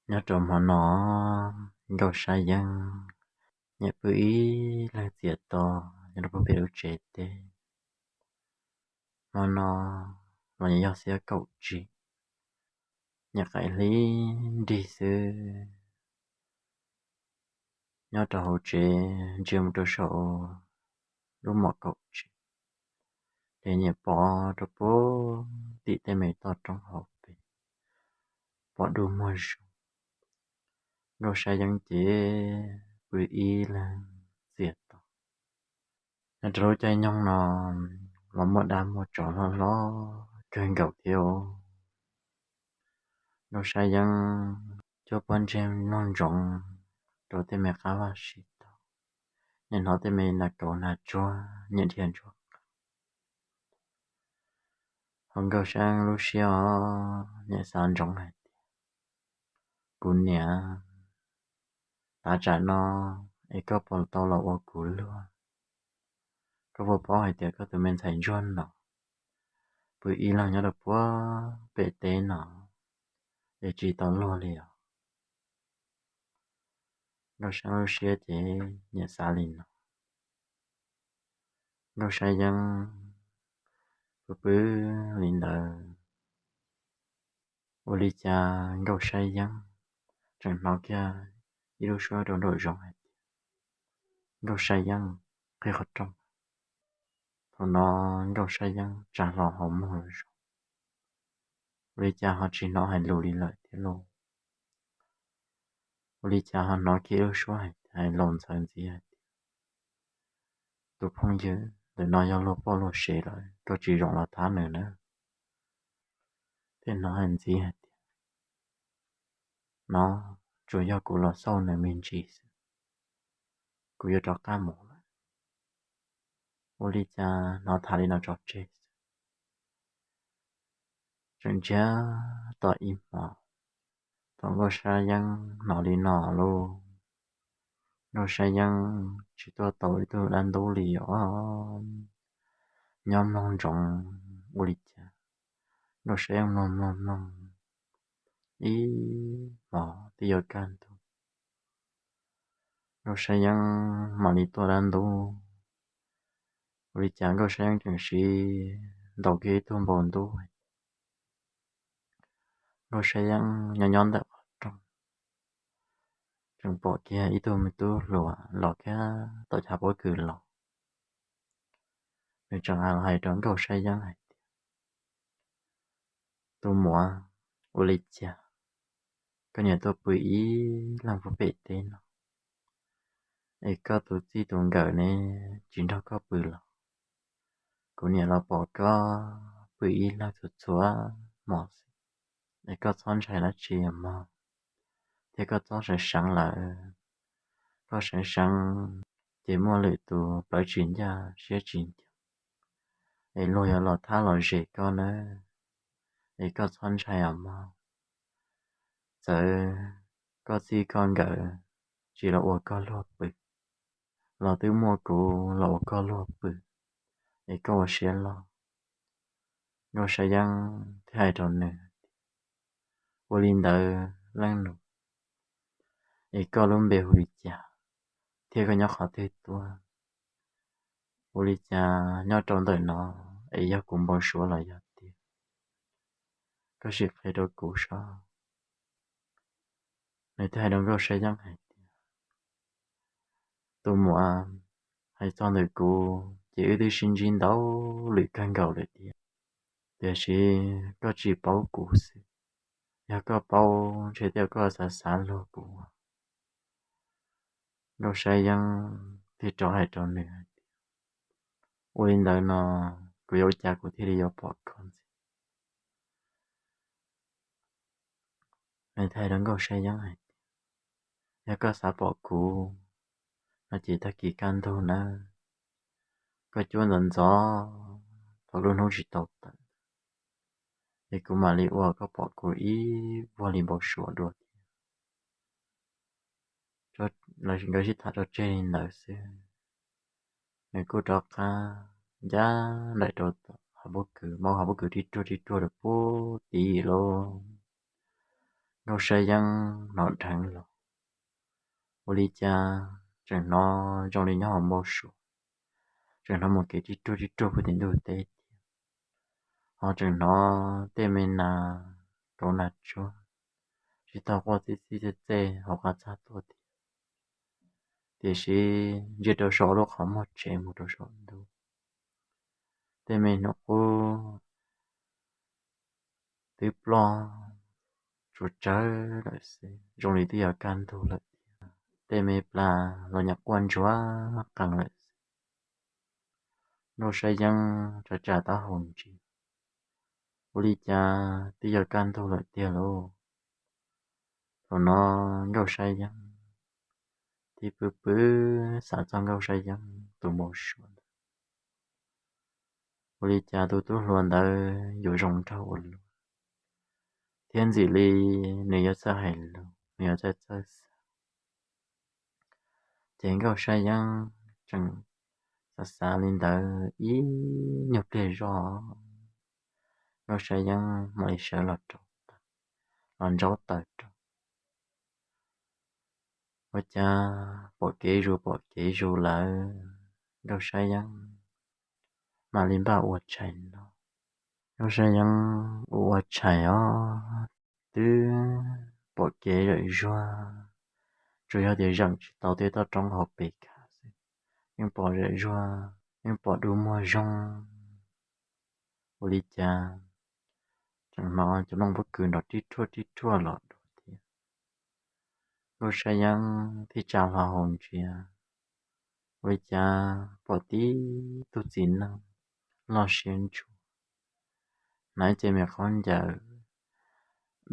Nyob rau hmo no, Nkauj Sab Yeeb nyiam pw ib leeg txias to nyob rau pem lub tsev teb. Hmo no los nyiam yog xiab kaum tsib, nyiam qaim hli nrig xwb. Nyob rau hauv tsev ntsia mus rau saum lub mom kaum tsib, ces nyiam pom rau puag tim tej me toj roob hauv pes, pom dub muag zoo. Nkauj Sab Yeeb ces pw ib leeg txias to. Nyob rau lub caij nyoog no los muaj dab muaj tsov hlob hlob kawg nkaus thiab. Nkauj Sab Yeeb cuab pob ntseg mloog ntsoov rau tej me qab vaj sib tog, nyiam hnov tej me nas kauv nas tsuag nyiam dhia ntsuag qab. Hos Nkauj Sab Yeeb lub siab os, nyiam xav ntsoov hais tias, kuv niam, tav tsam no es koj puas tau los ua kuv luag? Koj puas paub hais tias koj tus me ntxhais ntsuag no pw ib leeg nyob rau puag pem teb no es tsis tau luag li os. Nkauj Sab Yeeb lub siab ces nyiam xav li no. Nkauj Sab Yeeb pw pw li ntawd, ua li cas Nkauj Sab Yeeb tseem hnov kiag ib lub suab rau nraum zoov hais tias, Nkauj Sab Yeeb, qhib qhov rooj. Thaum no Nkauj Sab Yeeb tsa hlo hauv muag los zoo, ua li cas ho tsis hnov hais lus li lawm thiab lauj? Ua li cas ho hnov kiag ib lub suab hais laus ntxhawv ntxiv hais tias, tus phooj ywg ntawm no yog luag poj luag sev lawm, koj tsis zoo los thab nws na. Thiaj hnov hais ntxiv hais tias, no tsuas yog kuv los xauj nws me ntsis xwb, kuv yuav rov qab mus lawm. Ua li cas hnov tham li no tso tseg xwb. Tseem ntsiag to ib hmo, thaum Nkauj Sab Yeeb hnov li no lauj, Nkauj Sab Yeeb tsis tuaj tau ib tug dab ntub li os. Nyob mloog ntsoov ua li cas, Nkauj Sab Yeeb mloog mloog mloog ib hmos twb yuav kaj ntug, Nkauj Sab Yeeb mam li tuaj dab ntub. Ua li cas Nkauj Sab Yeeb tseem siv ntaus kiag ib tug npau ntub. Nkauj Sab Yeeb nyob nyob ntawm qhov rooj, tseem pom kiag ib tug me tub hluas los kiag tom chav pob kws los. Nws tseem hais los hais rau Nkauj Sab Yeeb hais tias, tus muam, ua li cas koj niam tuaj pw ib leeg puag pem teb no, es koj tus txij tus nkawm ne tsis nrog koj pw los? Kuv niam los pom koj pw ib leeg txhua txhua hmo xwb, es koj txhob ntshai dab tsi mog, thiab koj txhob seev seev lawm. Koj seev seev ces muaj lwm tus plawv tsis ncaj siab tsis nco, es luag yuav los thab los zes koj nawb. Es koj txhob ntshai os mog. Txawm koj txij koj nkawm tsis los ua koj luag pw, los twb muaj kuv los ua koj luag pw, es koj ua siab loj. Nkauj Sab Yeeb thiaj hais rau nws, ua li ntawd leej nus, es koj lub npe hu li cas, thiab koj nyob qhov twg tuaj? Ua li cas nyob rau ntawm no es yog kuv npau suav los yog tiag? Koj sim qhia rau kuv saib. Nws thiaj hais rau Nkauj Sab Yeeb hais tias, tus muam, hais txog ntawm kuv ces wb twb sib ntsib ntau lwm kawg nkaus lawm tiag, tiam sis koj tsis paub kuv xwb. Yog koj paub ntshe tej zaum koj xav xav luag kuv. Nkauj Sab Yeeb thiaj rov hais rau nws hais tias, ua li ntawd no kuv yuav ua cas kuv thiaj li yuav pom koj ntxiv? Nws thiaj hais rau Nkauj Sab Yeeb hais tias, yog koj xav pom kuv no ces tag kis kaj ntug nawb, koj cuab ntxov ntxov thaum lub hnub tsis tau tawm, es kuv mam li ua koj pom kuv ib vuag li npau suav dua thiab. Nkawd sib tham tso tseg li ntawd xwb, nws kuj rov qab ncaj nraim rau tom hav pob kws, maub hav pob kws tib ruag tib ruag rau puag tim lauj. Nkauj Sab Yeeb hnov dheev los, ua li cas tseem hnov zoo li nyob hauv npau suav, tseem hnov mus kev rib ruag rib ruag puag tim ntug teb thiab, ho tseem hnov tej me nas kauv nas tsuag sib tog quaj txij txij txej txej hauv qab txaj tuaj thiab. Tiam sis ntsia rau saum lub qhov muag tsev mus rau saum ntuj, tej me hnub qub twb ploj tsuas tsawg lawm xwb, zoo li twb yuav kaj ntug lawm thiab. Tej me plas los nyuam quaj ntsuag qees lawm xwb. Nkauj Sab Yeeb tsa tsa taub hau ntsia, ua li cas twb yuav kaj ntug lawm tiag lauj. Thaum no Nkauj Sab Yeeb thiaj pw pw xav txog Nkauj Sab Yeeb tus npau suav ntawd, ua li cas tus tub hluas ntawd yuav zoo nraug ua luaj, thiab ntxim li nws yuav txawj hais lus, nws yuav txawj txawj xav. Ces Nkauj Sab Yeeb tseem xav xav li ntawd ib nyuag pliag zoj, Nkauj Sab Yeeb mam li sawv los rau, los ntsaub taws rau. Ua cas pom kev zus pom kev zus lawm, Nkauj Sab Yeeb mam li npaj ua tshais noj. Nkauj Sab Yeeb ua ua tshais os, twb pom kev zawm zuag, tsuas yog tias zeem tsis tau tej toj roob hauv pes khas xwb, yeej pom zawm zuag, yeej pom dub muag zoo. Ua li cas tseem hnov cov nplooj pob kws nrov rib rhuaj rib rhuaj los dua thiab. Nkauj Sab Yeeb thiaj tsa hlo hau ntsia, ua li cas pom tib tug txiv neej loj siab ntshua, hnav cev me khaub ncaws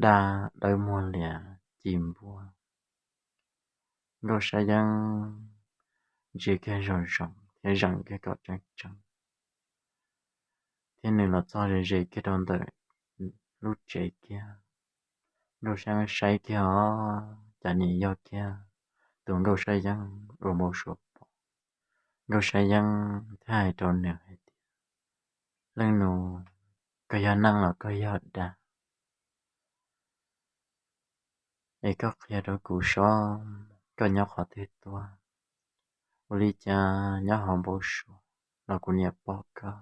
daj dawb muag lias ci npuab. Nkauj Sab Yeeb ntsia kiag zoo zoo thiab zeem kiag kom tseeb tseeb, thiab nws los txog ze ze kiag rau ntawm lub tsev kiag. Nkauj Sab Yeeb saib kiag os, cas nim yog kiag tus Nkauj Sab Yeeb uas npau suav pom. Nkauj Sab Yeeb thiaj hais rau nws hais tias, Leej nus, koj yog neeg los koj yog dab? Es koj qhia rau kuv sob, koj nyob qhov twg tuaj? Ua li cas nyob hauv npau suav los kuv niam pom koj,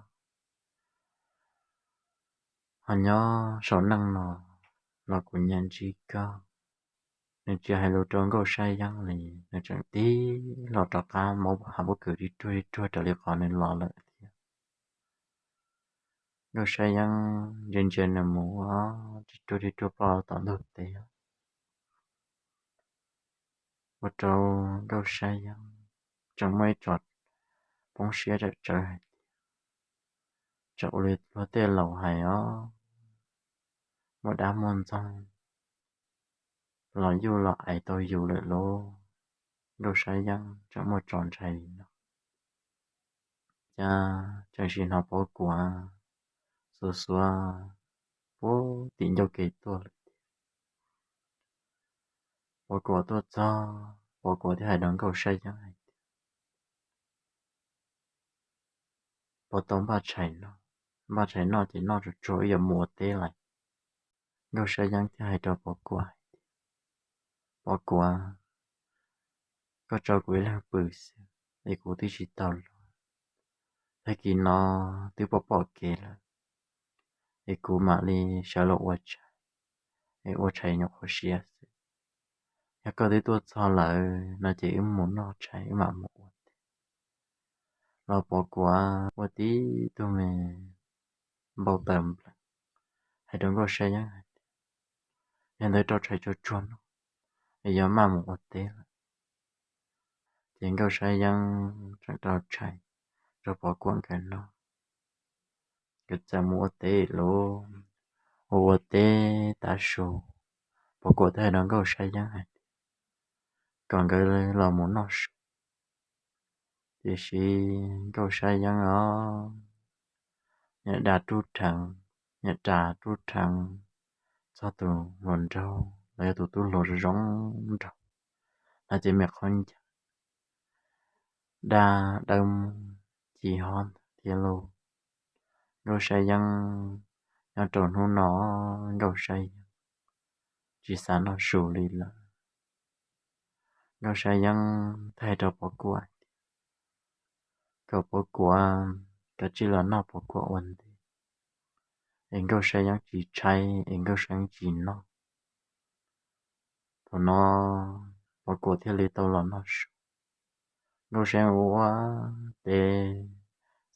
ho nyob saum neej no los kuv niam ntsib koj? Nws tsis hais lus rau Nkauj Sab Yeeb li, nws tseem tig los rov qab muab hav pob kws rib ruag rib ruag raws li qhov nws los lawm thiab. Nkauj Sab Yeeb ntsia ntsia nws mus, rib ruag rib ruag ploj tom ntug teb. Ua rau Nkauj Sab Yeeb tseem muaj ib tso poob siab tsawm tsawv hais tias, tseem ua li luag tej laus hais os, muaj dab muaj ntxoog los yuj los aiv tau yus lawm lauj. Nkauj Sab Yeeb tseem muaj tso ntshai li no, cas tseem sim hnov Pov Kuam xuav xuav puag tim ncauj ke tuaj lawm thiab. Pov Kuam tuaj txog, Pov Kuam thiaj hais rau Nkauj Sab Yeeb hais tias, Puas tau npaj tshais noj? Npaj tshais noj ces noj tsuag tsuag wb yuav mus ua teb lawm. Nkauj Sab Yeeb thiaj hais rau Pov Kuam hais tias, Pov Kuam, koj tso kuv ib leeg pw xwb es kuv twb tsis tau luag. Tag kis no twb pom pom kev lawm es kuv mam li sawv los ua tshais, es ua tshais nyuam qhuav siav xwb. Yog koj twb tuaj txog lawm no ces wb mus noj tshais wb mam mus ua teb. Los Pov Kuam ua tib tug me npau taws nplees hais rau Nkauj Sab Yeeb hais tias, Yog ntawd rau tshais tsuag tsuag noj es yuav maj mus ua teb lawm. Ces Nkauj Sab Yeeb tseem rau tshais rau Pov Kuam nkawd noj. Nkawd txawm mus ua teb lauj. Ua ua teb tav su, Pov Kuam thiaj hais rau Nkauj Sab Yeeb hais tias kom nkawd los mus noj su. Tiam sis Nkauj Sab Yeeb os, niam da rub rheev, niam da rub rheev txog tus hluas nraug los yog tus tub hluas zoo zoo nraug, hnav cev me qhov ncauj daj dawb ci hob ntawd thiab lauj. Nkauj Sab Yeeb, nyob rau hnub no Nkauj Sab Yeeb tsis xav noj su li lawm. Nkauj Sab Yeeb thiaj hais rau Pov Kuam tias, kom Pov Kuam kav tsij los noj Pov Kuam ua ntej, es Nkauj Sab Yeeb tsis tshaib es Nkauj Sab Yeeb tsis noj. Thaum no Pov Kuam thiaj li tau los noj su. Nkauj Sab Yeeb ua ua teb,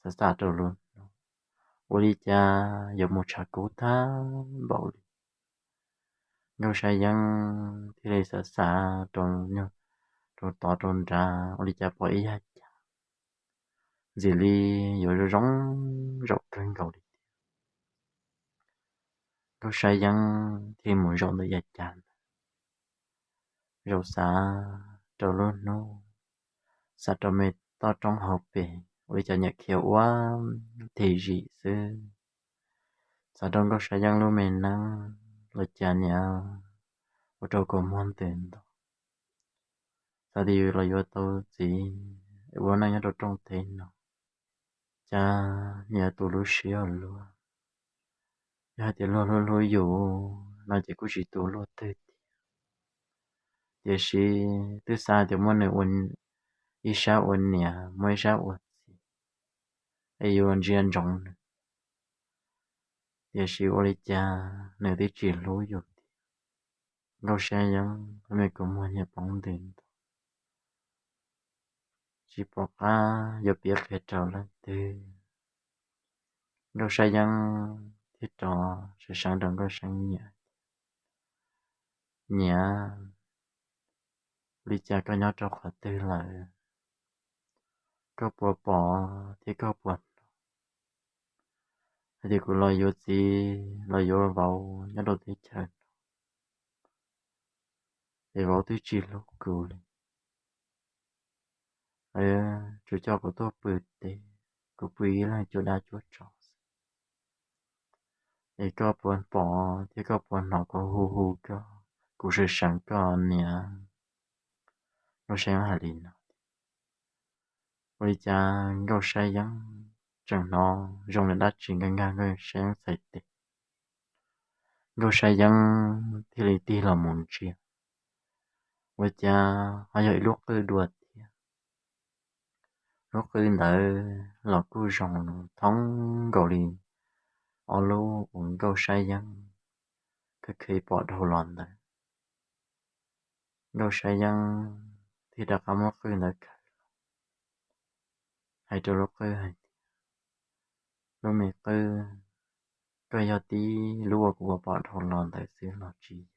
xav xav rau lub hnub, ua li cas yuav mus tshav kub tag npaum li. Nkauj Sab Yeeb thiaj li xav xav rau nyuag, rau tod rau nrad, ua li cas pom ib yag cav ntxim li yuav zoo zoo zaum kawg nkaus li thiab. Nkauj Sab Yeeb thiaj mus zaum ntawm yag cav ntawd, zaum xav rau lub hnub, xav rau me toj roob hauv pes, ua li cas niam khiav ua thim zim xwb. Xav rau Nkauj Sab Yeeb lub me neeb, los cas niam ua rau kua muag ntws nto. Xav tias yus los yuav tau txiv ua neej nyob rau rooj teb no, cas niam tus lub siab luag. Yog hais tias luag hlub hlub yus no ces kuj tsis tu luaj twg tiag. Tiam sis twb xav tias muab nws ua ib sab ua niam, muab ib sab ua txiv, es yus ntsia ntsoov nws. Tiam sis ua li cas nws twb tsis hlub yus tiag. Nkauj Sab Yeeb lub me kua muag nyiam poob ntws nto, tsis pom qab yuav piav qhia rau leej twg. Nkauj Sab Yeeb thiaj rov seev seev rau Nkauj Sab Yeeb niam, niam, li cas koj nyob rau qhov twg lawm? Koj puas pom thiab koj puas hnov hais tias kuv los yuav txiv los yuav vauv nyob rau teb chaws no, es vauv twb tsis hlub kuv li. Tsuas coj kuv tuaj pw teb, kuv pw ib leeg cuab dab cuab tsov xwb. Es koj puas pom thiab koj puas hnov kuv hu hu koj, kuv seev seev koj niam? Nkauj Sab Yeeb hais li no. Ua li cas Nkauj Sab Yeeb tseem hnov zoo li dab tsi nkag nkag Nkauj Sab Yeeb txhais tes. Nkauj Sab Yeeb thiaj li tig los mus ntsia, ua cas ho yog ib lub qwj dua thiab. Lub qwj ntawd los kuj zoo thoob nkaus li ob lub uas Nkauj Sab Yeeb kheev kheev pom dhau los ntawd. Nkauj Sab Yeeb thiaj rov qab muab qwj ntawd khaws los, hais rau lub qwj hais tias, lub me qwj, koj yog tib lub uas kuv pom dhau los ntawd xwb los tsis yog?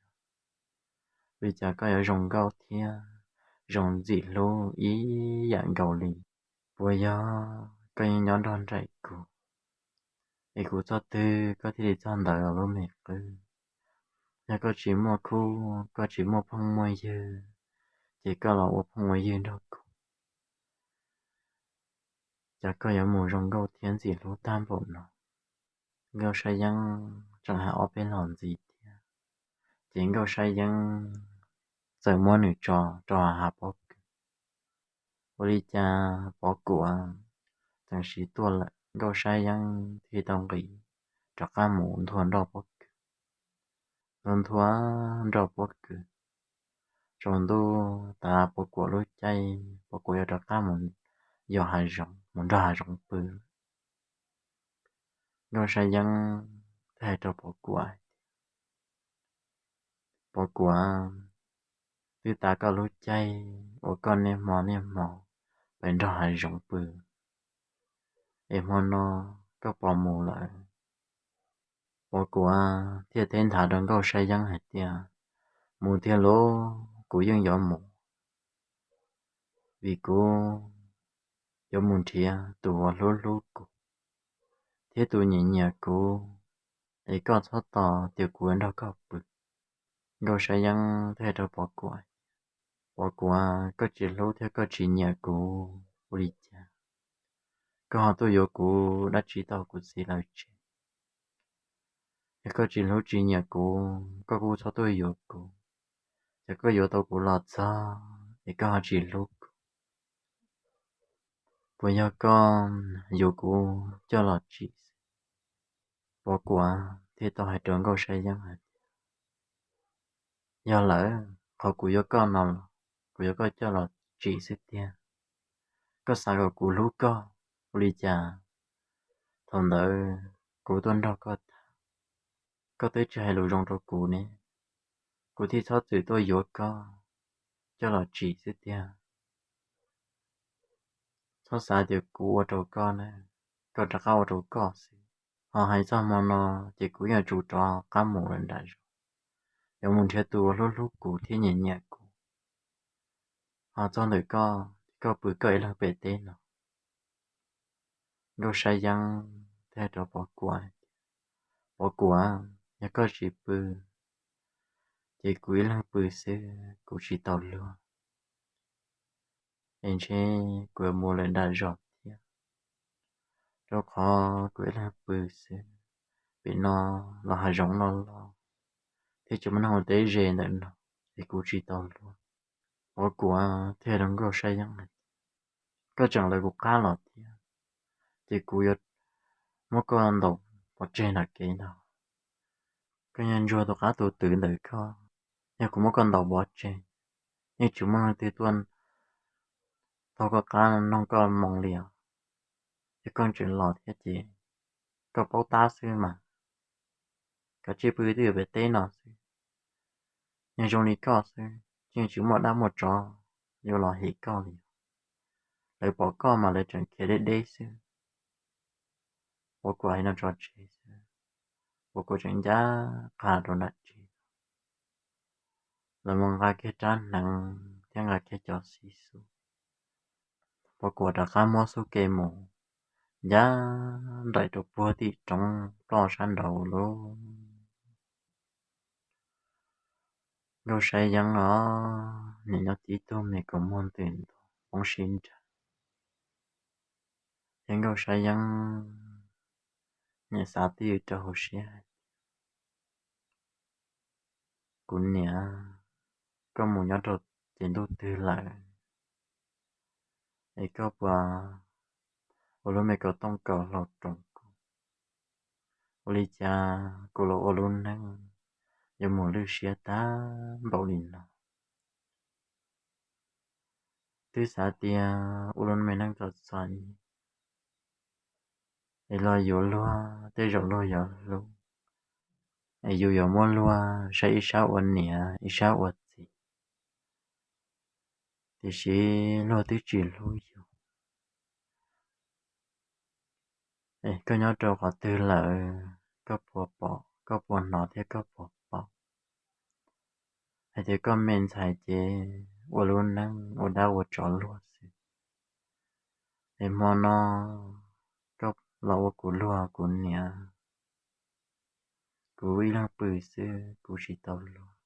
Li cas koj yuav zoo nkauj thiab zoo ntxim hlub ib yam nkaus li? Puas yog koj yeej nyob nrog nraim kuv, es kuv txog twg koj thiaj li txog ntawd los lub me qwj? Yog koj tsis muaj khub, koj tsis muaj phooj muaj ywg, ces koj los ua phooj ua ywg nrog kuv, cas koj yuav mus zoo nkauj thiab ntxim hlub tag npaum no? Nkauj Sab Yeeb tseem hais ob peb los ntxiv thiab, ces Nkauj Sab Yeeb txawm muab nws tso rau hauv pob kws. Ua li cas Pov Kuam tseem siv tuaj lawm, Nkauj Sab Yeeb thiaj tau nqis rov qab mus nthua nroj pob kws. Nthua nthua nroj pob kws, tsaus ntuj tas Pov Kuam lub caij, Pov Kuam yuav rov qab mus yos hav zoov, mus nrog hav zoov pw. Nkauj Sab Yeeb thiaj hais rau Pov Kuam hais tias, Pov Kuam, twb tas koj lub caij uas koj niaj hmo niaj hmo pem nrog hav zoov pw, es hmo no koj puas mus lawm? Pov Kuam thiaj teb nthav rau Nkauj Sab Yeeb hais tias, mus tiag lauj, kuv yeej yuav mus, vim kuv yuav mus nrhiav tus uas hlub hlub kuv thiab tus nyiam nyiam kuv, es koj txhob tos tias kuv yuav nrog koj pw. Nkauj Sab Yeeb thiaj hais rau Pov Kuam, Pov Kuam, koj tsis hlub thiab koj tsis nyiam kuv ua li cas, koj ho tuaj yuav kuv dab tsi tau kuv txiv lawv tsev? Yog koj tsis hlub tsis nyiam kuv, koj kuj txhob tuaj yuav kuv. Ces koj yuav tau kuv los txog es koj ho tsis hlub kuv, puas yog koj yuav kuv coj los tsim? Pov Kuam thiaj tau hais rau Nkauj Sab Yeeb hais tias, Yog lawm, qhov kuv yuav koj no los kuv yuav koj coj los tsim xwb tiag. Koj xav kom kuv hlub koj ua li cas? Thaum ntawd kuv tuaj nrog koj tham, koj twb tsis hais lus zoo rau kuv ne, kuv thiaj txhob txwm tuaj yuav koj coj los tsim xwb tiag. Txhob xav tias kuv ua rau koj na, koj rov qab ua rau koj xwb. Ho hais txog hmo no ces kuv yuav tsum rov qab mus lawm nram zos, yuav mus nrhiav tus uas hlub hlub kuv thiab nyiam nyiam kuv. Ho txog ntawm koj, koj pw koj ib leeg pem teb no. Nkauj Saib Yeeb thiaj rov Pov Kuam, Pov Kuam, yog koj tsis pw ces kuv ib leeg pw xwb, kuv tsis tau luag. Es ntshe kuv mus lawm nram zos thiab, rau qhov kuv ib leeg pw xwb. Pem no los hav zoov loj loj, thiab tsis muaj neeg ua teb ze ntawm no, es kuv tsis tau luag. Pov Kuam thiaj rau Nkauj Saib Yeeb hais tias, koj tseem lawv kuv qab los thiab, ces kuv yuav muab koj ntaus pov tseg nram kev ntag. Koj nyob ntsuag tus qab tus twv ntawm koj, yog kuv muab koj ntaus pov tseg, yeej tsis muaj leej twg tuaj taug koj qab noog koj moo li os. Yog koj tseem los thiab ces koj paub tab xwb mas, kav tsij pw twb yuav pem teb no xwb. Yog zoo li koj xwb, yeej tsis muaj dab muaj tsov yuav los hem koj li. Lawv pom koj mas lawv tseem khiav deb deb xwb. Pov Kuam hais no tso tseg xwb, Pov Kuam tseem ncaj qha rau nram tsev. Lawv mus nqa kiag rab hneev thiab nqa kiag cov xib xub, Pov Kuam rov qab muab xub ke mus ncaj nraim rau puag tim roob ploj sab nraud lauj. Nkauj Saib Yeeb os, niam nyob tib tug me kaus muag ntws ntua poob sib nrag, thiab Nkauj Saib Yeeb niam xav twj ywm rau hauv siab hais tias, kuv niam, koj mus nyob rau ces ntuj twg lawm es koj puas ua lub me kaus tooj kaus hlau roos kuv? Ua li cas kuv los ua lub neej yuav mus lwj siab tag npaum li no? Twb xav tias ua lub me neej txom txom nyem es los yuav luag tej zaum luag yuav hlub, es yus yuav muab luag saib ib sab ua niam ib sab ua txiv, tiam sis luag twb tsis hlub yus. Es koj nyob rau qhov twg lawm, koj puas pom, koj puas hnov thiab koj puas paub hais tias koj me ntxhais ces ua lub neej ua dab ua tsov luag xwb? Es hmo no koj los ua kuv luag kuv niam, kuv ib leeg pw xwb kuv tsis tau luag.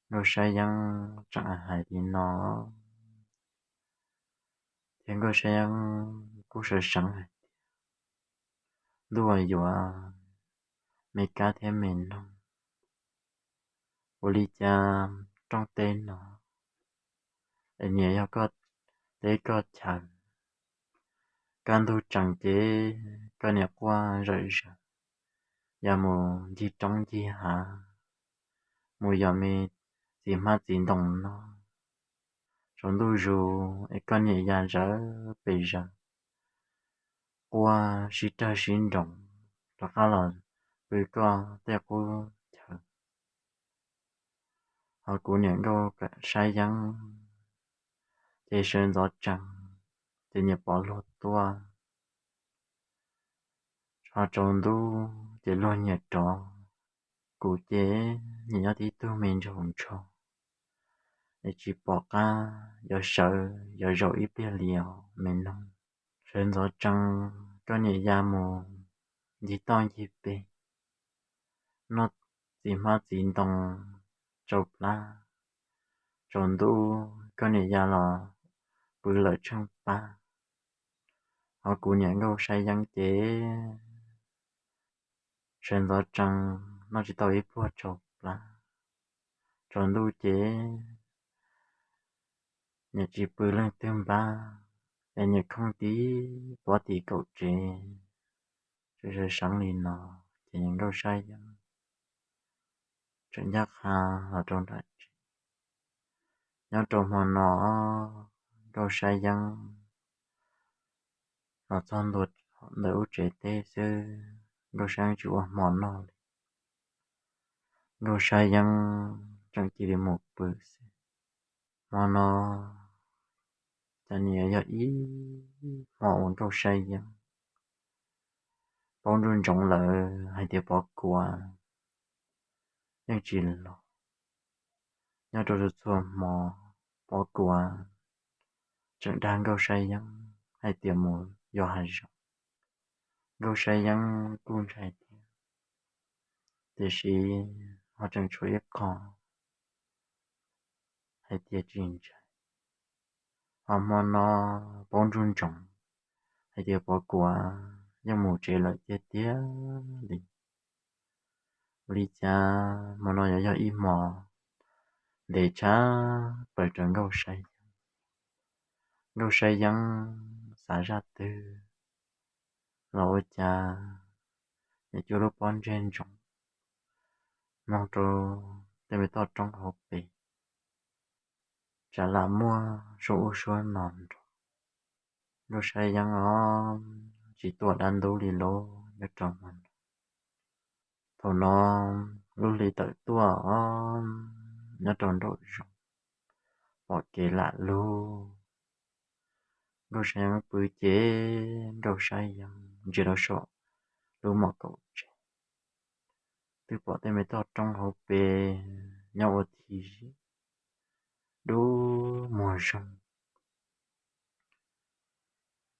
Nkauj Saib Yeeb tseem hais li no, thiab Nkauj Saib Yeeb kuj sawv seev hais tias, ntuj uas yuav me kab thiab me noog, ua li cas rooj teb no es niam yog koj teb koj chaw, kaj ntug tsees ces koj niam quaj zawm zaws, yog mus ncig roob ncig hav, mus yos me txiv hmab txiv ntoo no, tsaus ntuj zus es koj niam ya zawv pes zaws, quaj sib rawg sib nroos rov qab los pw koj tej qub chaw. Ho kuv niam Nkauj Saib Yeeb ces sawv ntxov tsees ces niam pov luag tuaj, ho tsaus ntuj ces luag nyiam rov. Kuv ces niam nyob tib tug me ntsaug ntsho es tsis pom qab yuav sawv yuav zaum ib pliag li os me noog. Sawv ntxov tsees koj niam ya mus ncig toj ncig peg, noj txiv hmab txiv ntoo tsau plab, tsaus ntuj koj niam ya los pw lawm tsheej pab. Ho kuv niam Nkauj Saib Yeeb ces sawv ntxov tsees noj tsis tau ib pluag tsau plab, tsaus ntuj ces niam tsis pw leej twg npab, es niam khooj tib pob tim kaum tsev. Sawv sawv seev li no ces niam Nkauj Saib Yeeb tseem ncaj qha los rau nram tsev. Nyob rau hmo no, Nkauj Saib Yeeb los txog ntua ntawm lub tsev teb xwb, Nkauj Saib Yeeb tsis ua hmo noj li. Nkauj Saib Yeeb tseem cia li mus pw xwb. Hmo no cas nim yog ib hmo uas Nkauj Saib Yeeb paub ntsoov ntsoov lawm hais tias Pov Kuav yeej tsis los. Nyob rau txhua txhua hmo, Pov Kuav tseem dag Nkauj Saib Yeeb hais tias mus yos hav zoov. Nkauj Saib Yeeb kuj ntshai thiab, tiam sis ho tseem tshuav ib qho hais tias tsis ntshai. Ho hmo no paub ntsoov ntsoov hais tias Pov Kuav yeej mus tsev lawm tiag tiag li. Ua li cas hmo no yuav yog ib hmo ntev tshaj plaws rau Nkauj Saib Yeeb. Nkauj Saib Yeeb xav zaj twg los ua cas nws cua lub pob ntseg ntsoov mloog rau tej me toj roob hauv pes, tsam lam muaj suab ub suab no nrog. Nkauj Saib Yeeb os, tsis tuaj dab ntub li lauj nyob rau hmo no. Thaum no lub hli tawm tuaj os, nyob rau nraum zoov, pom kev lam lug. Nkauj Saib Yeeb pw ces Nkauj Saib Yeeb ntsia rau saum lub mom kaum tsev, twb pom tej me toj roob hauv pes nyob ua thi zib dub muag zeeg.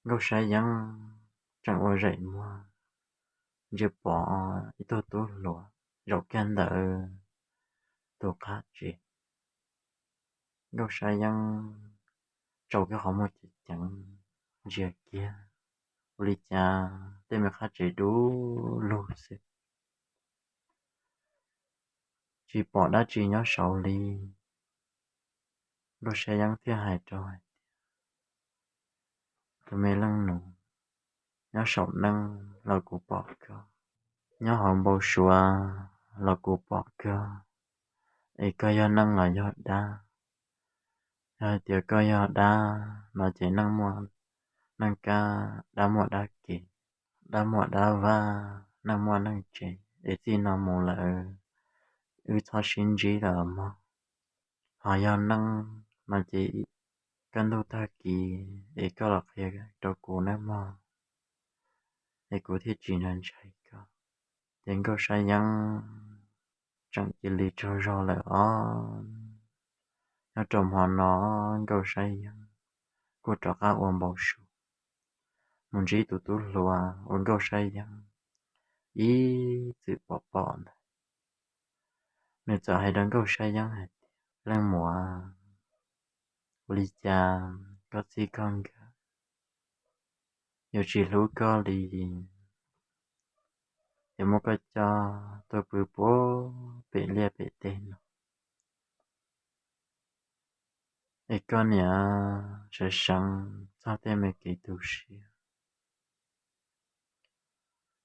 Nkauj Saib Yeeb tseem ua zeem muag ntsia pom ib tug tub hluas zaum kiag ntawm tus qab tsev. Nkauj Saib Yeeb tsaus kiag qhov muag ceev ceev ntsia kiag, ua li cas tej me qab tsev dub lug xwb, tsis pom dab tsi nyob saud li. Nkauj Saib Yeeb thiaj hais rau hais tias, tus me leej nus, nyob saum neej los kuv pom koj, nyob hauv npau suav los kuv pom koj, es koj yog neej los yog dab? Yog hais tias koj yog dab no ces neej muaj neej kab, dab muaj dab kev, dab muaj dab vaj, neej muaj neej tsev, es txij no mus lawm wb txhob sib ntsib lawm mog. Ho yog neej no ces kaj ntug tag kis es koj los qhia rau kuv nawb mog, es kuv thiaj tsis ntshai koj. Ces Nkauj Saib Yeeb tseem cia li tsaug zog lawm os. Nyob rau hmo no Nkauj Saib Yeeb kuj rov qab ua npau suav mus ntsib tus tub hluas uas Nkauj Saib Yeeb ib txwm pom pom ntawd. Nws txawm hais rau Nkauj Saib Yeeb hais tias, leej muam, ua li cas koj txij koj nkawm yuav tsis hlub koj li, yuav muab koj coj tuaj pw puag pem liaj pem teb no, es koj niam sawv seev txog tej me kev tu siab,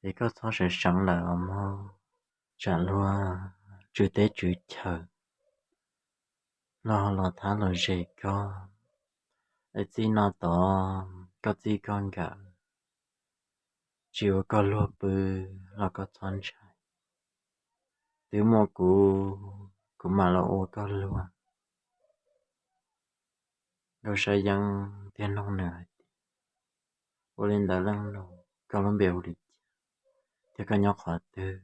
es koj txhob sawv seev lawm os mog. Tsam luag tswv teb tswv chaw los los thab los zes koj, es txij no tod koj txij koj nkawm, tsis ua koj luag pw los koj txhob ntshai. Twb muaj kuv, kuv mam los ua koj luag. Nkauj Saib Yeeb thiaj nug nws hais tias, ua li ntawd leej nus, koj lub npe hu li cas, thiab koj nyob qhov twg,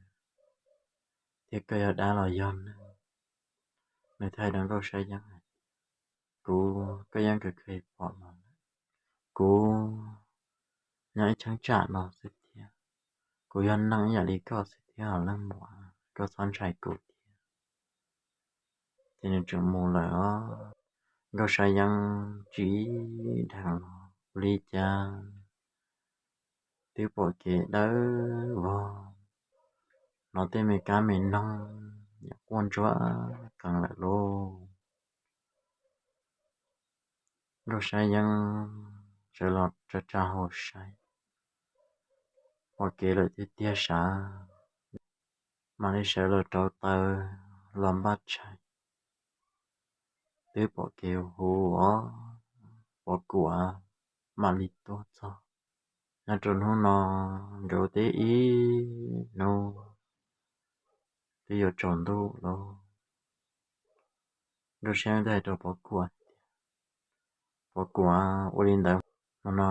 thiab koj yog dab los yog neeg? Nws thiaj hais rau Nkauj Saib Yeeb hais tias, kuv, koj yeej kawg kawg pom los lawm, kuv nyob ib cheeb tsam no xwb thiab, kuv yog neeg ib yam li koj xwb thiab os leej muam, koj txhob ntshai kuv thiab. Ces nws tseem mus lawm os. Nkauj Saib Yeeb tsim dheev los ua li cas twb pom kev dawb vog, hnov tej me kab me noog nyuam quaj ntsuab qees lawm lauj. Nkauj Saib Yeeb sawv los tsa tsa hau saib, pom kev lawm tiag tiag sav, mam li sawv los rauv taws los npaj tshais, twb pom kev hu os, Pov Kuam mam li tuaj txog. Nyob rau hnub no nkawd ua teb ib hnub twb yuav tsaus ntuj lawm. Nkauj Saib Yeeb thiaj hais rau Pov Kuam tias, Pov Kuam, ua li ntawd hmo no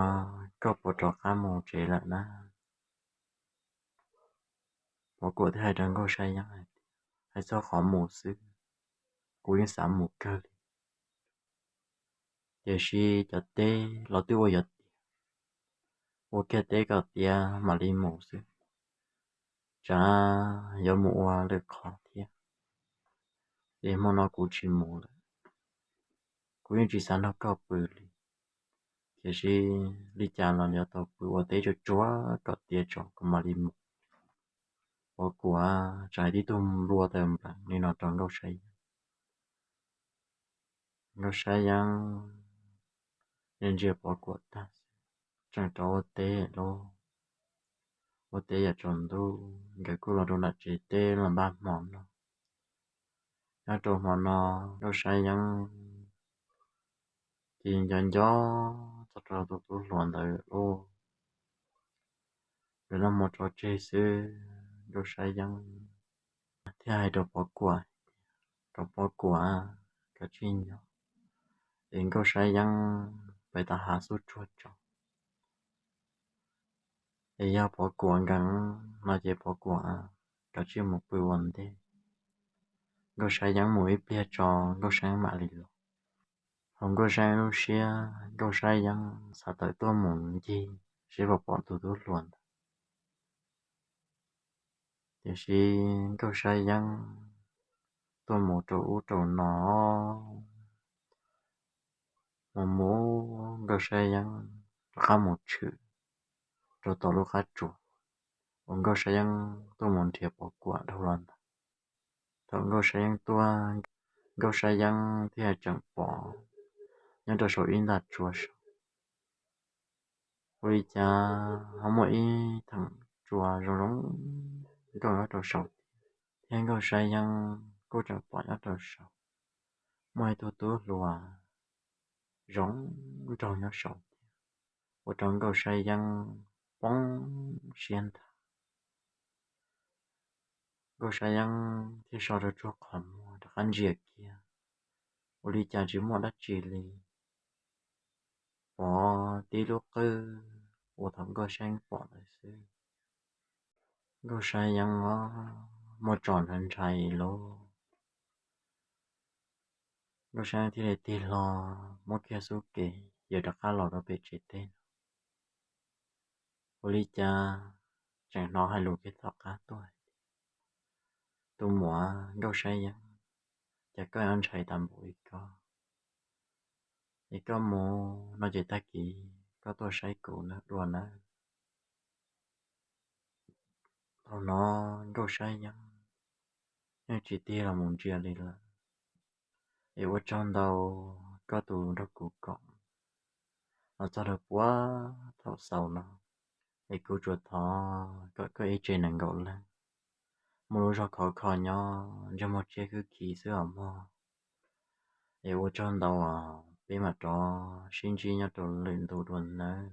koj puas rov qab mus tsev lawm na? Pov Kuam thiaj hais rau Nkauj Saib Yeeb hais tias, hais txog qhov mus xwb, kuv yeej xav mus kawg li, tiam sis cov teb los twb ua yuav tiav, ua kiag teb kom tiav mam li mus xwb, tsam yuav mus ua lwm qhov thiab. Ces hmo no kuv tsis mus lawm, kuv yeej tsis xav nrog koj pw li, tiam sis li cas los yuav tau pw, ua teb tsuag tsuag kom tiav tso kuv mam li mus. Pov Kuam tsam hais tib tug nplua tawm nplees li no rau Nkauj Saib Yeeb. Nkauj Saib Yeeb ntsia ntsia Pov Kuam tag, tseem rov ua teb lauj. Ua teb yuav tsaus ntuj, nkawd kuj los rau nram tsev teb los npaj hmo noj. Nyob rau hmo no Nkauj Saib Yeeb ces nco nco txog rau tus tub hluas ntawd lauj. Nkawd noj hmo tso tseg xwb, Nkauj Saib Yeeb thiaj hais rau Pov Kuam, rau Pov Kuam, kav tsij nyob es Nkauj Saib Yeeb pem tav hav xub tsuag tso. Es yog Pov Kuam nkees no ces Pov Kuam kav tsij mus pw ua ntej, Nkauj Saib Yeeb mus ib pliag tso Nkauj Saib Yeeb mam li los. Thaum Nkauj Saib Yeeb lub siab, Nkauj Saib Yeeb xav tawm tuaj mus ncig seb puas pom tus tub hluas ntawd. Tiam sis Nkauj Saib Yeeb tuaj mus rau ub rau no, mus mus Nkauj Saib Yeeb rov qab mus tshwm rau tom lub qab tsuas uas Nkauj Saib Yeeb tuaj mus nrhiav Pov Kuam dhau los ntawd. Thaum Nkauj Saib Yeeb tuaj, Nkauj Saib Yeeb thiaj tseem pom nyob rau saum ib ntaj tsua saud. Ua li cas ho muaj ib theem tsua zoo zoo nkauj nyob rau saud thiab, thiab Nkauj Saib Yeeb kuj tseem pom nyob rau saud muaj ib tug tub hluas zoo nraug nyob saud thiab, ua rau Nkauj Saib Yeeb poob siab ntag. Nkauj Saib Yeeb thiaj so rau tsuag qhov muag rov qab ntsia kiag, ua li cas tsis muaj dab tsi li, pom tib lub qwj uas thaum Nkauj Saib Yeeb pom ntawd xwb. Nkauj Saib Yeeb muaj tsos ntshai ntshai lauj. Nkauj Saib Yeeb thiaj li tig hlo muab kiag xub kev yuav rov qab los rau pem tsev teb no. Ua li cas tseem hnov hais lus kiag tom qab tuaj hais tias, tus muam Nkauj Saib Yeeb, cas koj yuav ntshai tas npaum li ko? Es koj mus no ces tag kis koj tuaj saib kuv dua nawb. Thaum no Nkauj Saib Yeeb yeej tsis tig los mus ntsia li lawm. Es ua tsaug ntau koj tus nrog kuv koom los txog rau puag thaum xaus no. Es kuv tsuas thov kom koj ib tsev nees nkaum leej muaj lub zog khov kho nyob ntsej muag tsiab khwb khiv xwb os mog. Es ua tsaug ntau os, peb mam rov sib ntsib nyob rau lwm ntu dua nawb.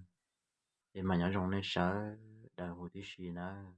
Es mam nyob zoo nej sawv daws huv tib si nawb.